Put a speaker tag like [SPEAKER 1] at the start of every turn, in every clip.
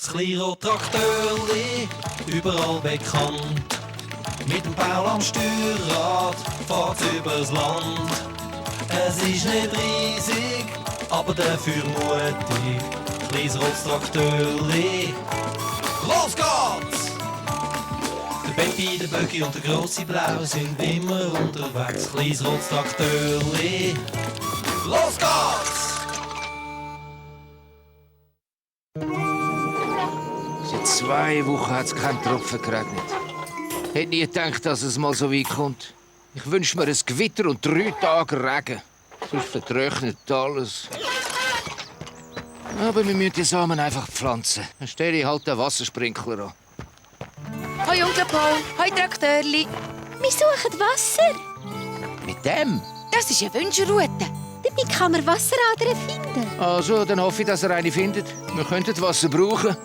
[SPEAKER 1] Das kleine Traktorli, überall bekannt. Mit dem Paul am Steuerrad fährt's übers Land. Es ist nicht riesig, aber dafür mutig. Kleines rotes Traktorli, los geht's! Der Baby, der Böcki und der grosse Blau sind immer unterwegs. Kleines rotes Traktorli, los geht's!
[SPEAKER 2] Seit 2 Wochen hat es keinen Tropfen geregnet. Hätte nie gedacht, dass es mal so weit kommt. Ich wünsche mir ein Gewitter und 3 Tage Regen. Sonst vertrocknet alles. Aber wir müssen die Samen einfach pflanzen. Dann stelle ich halt den Wassersprinkler an.
[SPEAKER 3] Hoi Onkel Paul, hoi Traktörli.
[SPEAKER 4] Wir suchen Wasser.
[SPEAKER 2] Mit dem?
[SPEAKER 3] Das ist eine Wünschelrute.
[SPEAKER 4] Dabei kann man Wasseradern finden.
[SPEAKER 2] Also, dann hoffe ich, dass er eine findet. Wir könnten Wasser brauchen.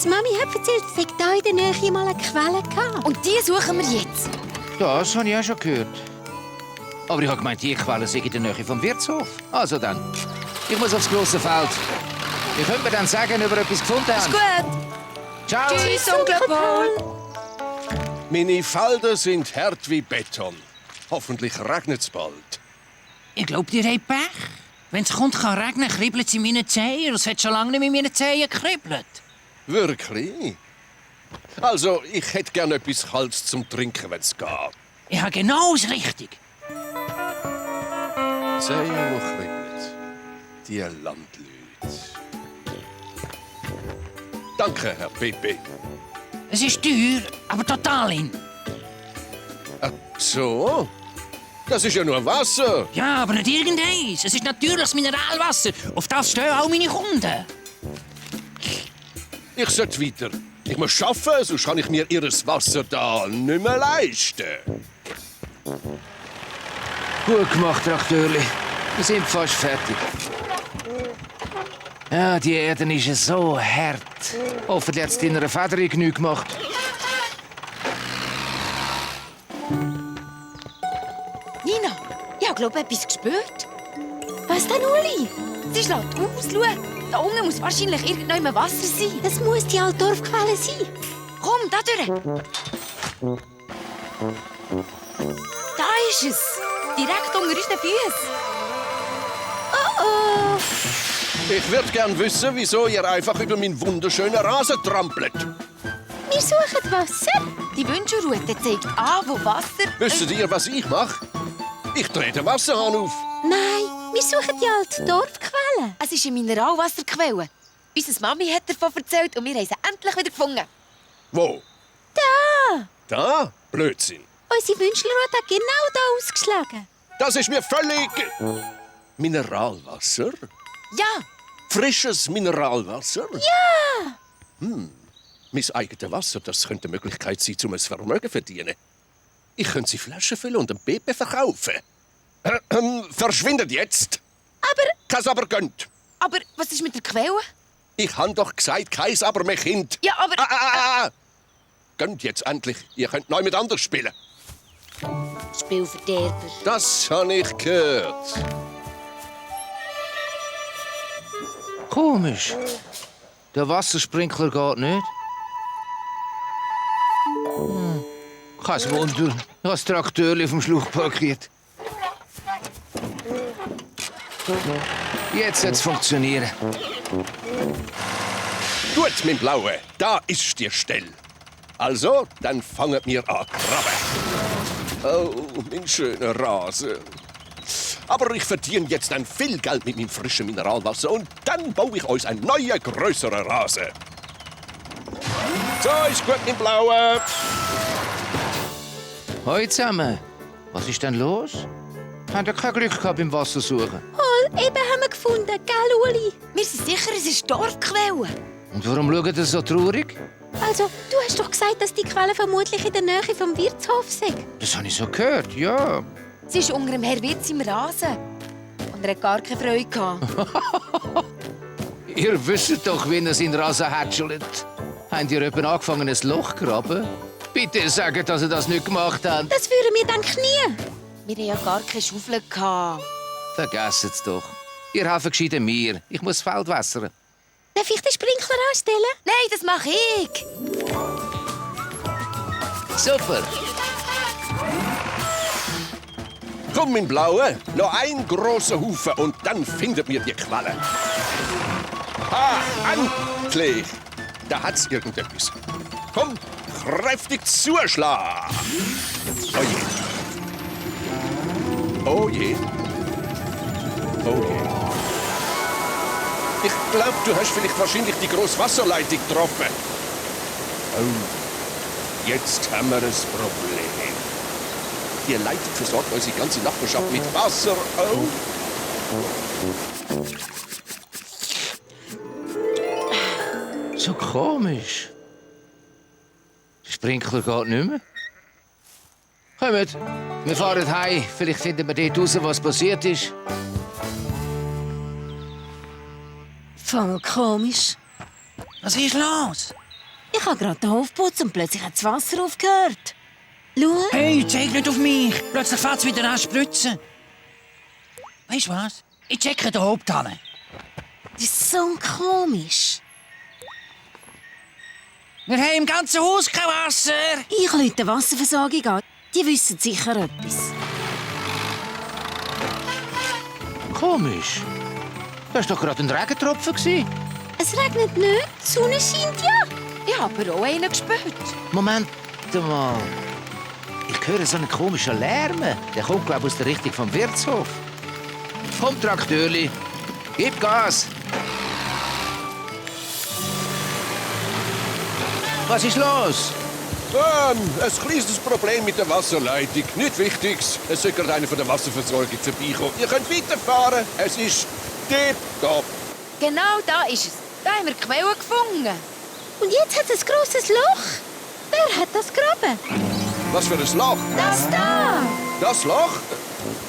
[SPEAKER 4] Die Mami hat erzählt, es hätte hier in der Nähe mal eine Quelle gehabt.
[SPEAKER 3] Und die suchen wir jetzt.
[SPEAKER 2] Das habe ich auch schon gehört. Aber ich habe gemeint, die Quelle sei in der Nähe vom Wirtshof. Also dann. Ich muss aufs grosse Feld. Ihr könnt mir dann sagen, ob ihr etwas gefunden habt.
[SPEAKER 3] Ist gut.
[SPEAKER 2] Ciao.
[SPEAKER 3] Tschüss, Onkel Paul.
[SPEAKER 5] Meine Felder sind hart wie Beton. Hoffentlich regnet es bald.
[SPEAKER 6] Ich glaube, ihr habt Pech. Wenn es kommt, kann regnen, kribbelt es in meinen Zehen. Es hat schon lange nicht mit meinen Zehen gekribbelt.
[SPEAKER 5] Wirklich? Also, ich hätte gern etwas Kaltes zum Trinken, wenn es geht.
[SPEAKER 6] Ich habe genau das Richtige.
[SPEAKER 5] Zehen, wo kribbelt. Die Landleute. Danke, Herr Pepe.
[SPEAKER 6] Es ist teuer, aber total in.
[SPEAKER 5] So? Das ist ja nur Wasser.
[SPEAKER 6] Ja, aber nicht irgendeins. Es ist natürliches Mineralwasser. Auf das stehen auch meine Kunden.
[SPEAKER 5] Ich sollte weiter. Ich muss arbeiten, sonst kann ich mir Ihres Wasser da nicht mehr leisten.
[SPEAKER 2] Gut gemacht, Traktörli. Wir sind fast fertig. Ja, die Erde ist so hart. Hoffentlich hat es deiner Federung nichts gemacht.
[SPEAKER 3] Nina, ich habe, glaube ich, etwas gespürt.
[SPEAKER 4] Was denn, Uli?
[SPEAKER 3] Sie schlägt aus, schau. Da unten muss wahrscheinlich irgendjemand Wasser sein.
[SPEAKER 4] Das muss die alte Dorfquelle sein.
[SPEAKER 3] Komm, da durch. Da ist es. Direkt unter unseren Füßen.
[SPEAKER 4] Oh.
[SPEAKER 5] Ich würde gern wissen, wieso ihr einfach über meinen wunderschönen Rasen trampelt.
[SPEAKER 4] Wir suchen Wasser.
[SPEAKER 3] Die Wünschelrute zeigt an, wo Wasser...
[SPEAKER 5] Wisst ihr, was ich mache? Ich drehe den Wasserhahn auf.
[SPEAKER 4] Nein, wir suchen die alte Dorfquelle.
[SPEAKER 3] Es ist eine Mineralwasserquelle. Unsere Mami hat davon erzählt und wir haben sie endlich wieder gefunden.
[SPEAKER 5] Wo?
[SPEAKER 4] Da.
[SPEAKER 5] Da? Blödsinn.
[SPEAKER 4] Unsere Wünschelrute hat genau da ausgeschlagen.
[SPEAKER 5] Das ist mir völlig... Mineralwasser?
[SPEAKER 3] Ja,
[SPEAKER 5] Frisches Mineralwasser?
[SPEAKER 4] Ja.
[SPEAKER 5] Mein eigenes Wasser, das könnte eine Möglichkeit sein, um ein Vermögen zu verdienen. Ich könnte sie Flaschen füllen und ein Baby verkaufen. Verschwindet jetzt!
[SPEAKER 4] Aber
[SPEAKER 5] Kein Aber gönnt!
[SPEAKER 3] aber was ist mit der Quelle?
[SPEAKER 5] Ich han doch gesagt, kein Aber mehr Kind.
[SPEAKER 3] Ja, aber...
[SPEAKER 5] Gönnt jetzt endlich. Ihr könnt neu mit anders spielen.
[SPEAKER 3] Spielverderber.
[SPEAKER 5] Das habe ich gehört.
[SPEAKER 2] Komisch. Der Wassersprinkler geht nicht. Kein Wunder. Ich habe das Traktörli auf dem Schlauch parkiert. Jetzt soll es funktionieren.
[SPEAKER 5] Gut, mein Blaue, da ist die Stelle. Also, dann fangen wir an krabben. Oh, mein schöner Rasen. Aber ich verdiene jetzt dann viel Geld mit meinem frischen Mineralwasser und dann baue ich uns einen neuen, größeren Rasen. So, ist gut, mein Blaue.
[SPEAKER 2] Hoi zusammen. Was ist denn los? Habt ihr kein Glück gehabt beim Wassersuchen?
[SPEAKER 4] Hol, eben haben wir gefunden, gell, Uli?
[SPEAKER 3] Wir sind sicher, es ist Dorfquelle.
[SPEAKER 2] Und warum schaut ihr so traurig?
[SPEAKER 4] Also, du hast doch gesagt, dass die Quelle vermutlich in der Nähe vom Wirtshof sei.
[SPEAKER 2] Das habe ich so gehört, ja.
[SPEAKER 3] Sie ist unter dem Herr Wirts im Rasen. Und er hat gar keine Freude gehabt.
[SPEAKER 2] Ihr wisst doch, wie er seinen Rasen hätschelt. Habt ihr jemand angefangen, ein Loch zu graben? Bitte sagt, dass ihr das nicht gemacht habt.
[SPEAKER 4] Das führen wir dann nie.
[SPEAKER 3] Wir haben ja gar keine Schaufel gehabt.
[SPEAKER 2] Vergesst es doch. Ihr helft gescheiter mir. Ich muss das Feld wässern.
[SPEAKER 4] Darf ich den Sprinkler Wasser anstellen?
[SPEAKER 3] Nein, das mache ich.
[SPEAKER 2] Super.
[SPEAKER 5] Komm, mein Blaue, noch ein großer Haufen und dann findet mir die Qualle. Ah, endlich! Da hat's irgendetwas. Komm, kräftig zuschlagen. Oh je. Oh je. Oh je. Ich glaube, du hast vielleicht wahrscheinlich die grosse Wasserleitung getroffen. Oh, jetzt haben wir ein Problem. Die Leitung versorgt unsere ganze Nachbarschaft mit Wasser. Oh.
[SPEAKER 2] So komisch. Der Sprinkler geht nicht mehr. Kommt, wir fahren heim. Vielleicht finden wir dort raus, was passiert ist.
[SPEAKER 4] Voll komisch.
[SPEAKER 6] Was ist los?
[SPEAKER 4] Ich habe gerade den Hof geputzt und plötzlich hat das Wasser aufgehört. Schau.
[SPEAKER 6] Hey, zeig nicht auf mich. Plötzlich fängt es wieder an zu spritzen. Weißt du was? Ich checke den Haupthalle.
[SPEAKER 4] Das ist so komisch.
[SPEAKER 6] Wir haben im ganzen Haus kein Wasser.
[SPEAKER 4] Ich rufe die Wasserversorgung an. Die wissen sicher etwas.
[SPEAKER 2] Komisch. Das war doch gerade ein Regentropfen.
[SPEAKER 4] Es regnet nicht, die Sonne scheint ja.
[SPEAKER 3] Ich habe aber auch einen gespürt.
[SPEAKER 2] Moment mal. Ich höre so einen komischen Lärm. Der kommt, glaube ich, aus der Richtung vom Wirtshof. Komm, Trakteurli. Gib Gas. Was ist los?
[SPEAKER 5] Ein kleines Problem mit der Wasserleitung. Nicht Wichtiges. Es soll gerade einer von der Wasserversorgung vorbeikommen. Ihr könnt weiterfahren. Es ist tipptopp.
[SPEAKER 3] Genau da ist es. Da haben wir die Quelle gefunden.
[SPEAKER 4] Und jetzt hat es ein grosses Loch. Wer hat das graben?
[SPEAKER 5] Was für ein Loch.
[SPEAKER 4] Das da.
[SPEAKER 5] Das Loch?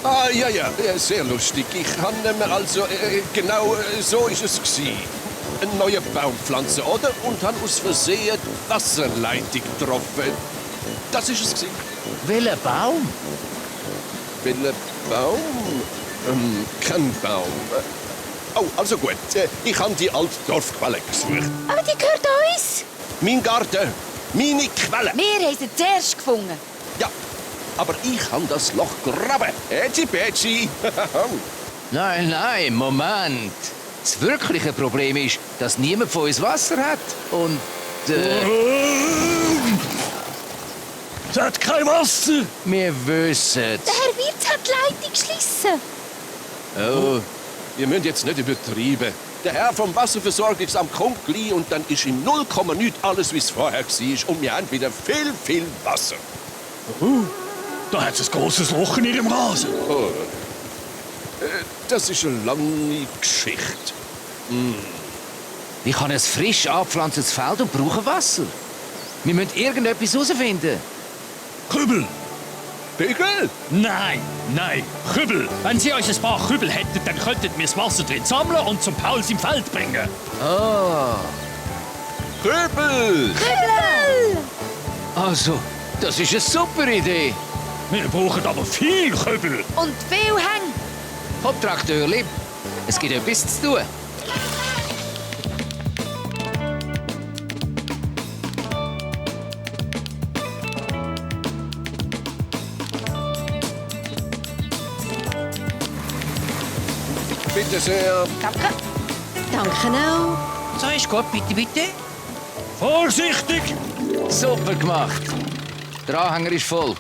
[SPEAKER 5] Ah, ja, sehr lustig. Ich habe also, genau so ist es gewesen. Einen neuen Baum pflanzen, oder? Und habe aus Versehen die Wasserleitung getroffen. Das ist es gewesen.
[SPEAKER 2] Welcher Baum?
[SPEAKER 5] Welcher Baum? Kein Baum. Oh, also gut. Ich habe die alte Dorfquelle gesucht.
[SPEAKER 4] Aber die gehört uns.
[SPEAKER 5] Mein Garten, meine Quelle.
[SPEAKER 3] Wir haben sie zuerst gefunden.
[SPEAKER 5] Ja, aber ich habe das Loch graben. Ätschi-pätschi.
[SPEAKER 2] Nein, Moment. Das wirkliche Problem ist, dass niemand von uns Wasser hat. Und,
[SPEAKER 7] Es hat kein Wasser.
[SPEAKER 2] wir wissen.
[SPEAKER 4] Der Herr Wirz hat die Leitung geschlossen.
[SPEAKER 5] Oh, wir müssen jetzt nicht übertreiben. Der Herr vom Wasserversorgungsamt kommt gleich und dann ist in 0, nichts alles, wie es vorher war. Und wir haben wieder viel Wasser.
[SPEAKER 7] Da hat es ein großes Loch in ihrem Rasen.
[SPEAKER 5] Oh. Das ist eine lange Geschichte.
[SPEAKER 2] Ich habe ein frisch angepflanztes Feld und brauche Wasser. Wir müssen irgendetwas herausfinden.
[SPEAKER 7] Kübel.
[SPEAKER 5] Bügel?
[SPEAKER 7] Nein, Kübel. Wenn Sie uns ein paar Kübel hätten, dann könnten wir das Wasser drin sammeln und zum Pauls im Feld bringen.
[SPEAKER 5] Kübel!
[SPEAKER 2] Also, das ist eine super Idee.
[SPEAKER 7] Wir brauchen aber viel Kübel.
[SPEAKER 3] Und viel Hänge.
[SPEAKER 2] Hopp, Trakteurli. Es gibt etwas zu tun.
[SPEAKER 5] Bitte sehr.
[SPEAKER 3] Danke.
[SPEAKER 4] Danke auch.
[SPEAKER 6] So ist gut, bitte.
[SPEAKER 7] Vorsichtig!
[SPEAKER 2] Super gemacht. Der Anhänger ist voll.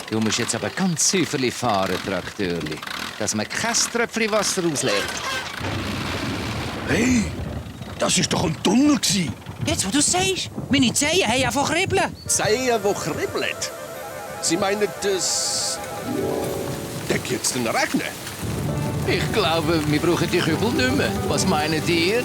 [SPEAKER 2] Du musst jetzt aber ganz säuferlich fahren, Trakteurli, dass man kein Tröpfchen Wasser ausleert.
[SPEAKER 7] Hey, das ist doch ein Tunnel gewesen.
[SPEAKER 6] Jetzt, wo du es sagst, meine Zehen haben einfach kribbeln.
[SPEAKER 5] Zehen, wo kribbelt. Sie meinen, das... Da geht's denn regnen?
[SPEAKER 2] Ich glaube, wir brauchen die Kübel nicht mehr. Was meinen ihr?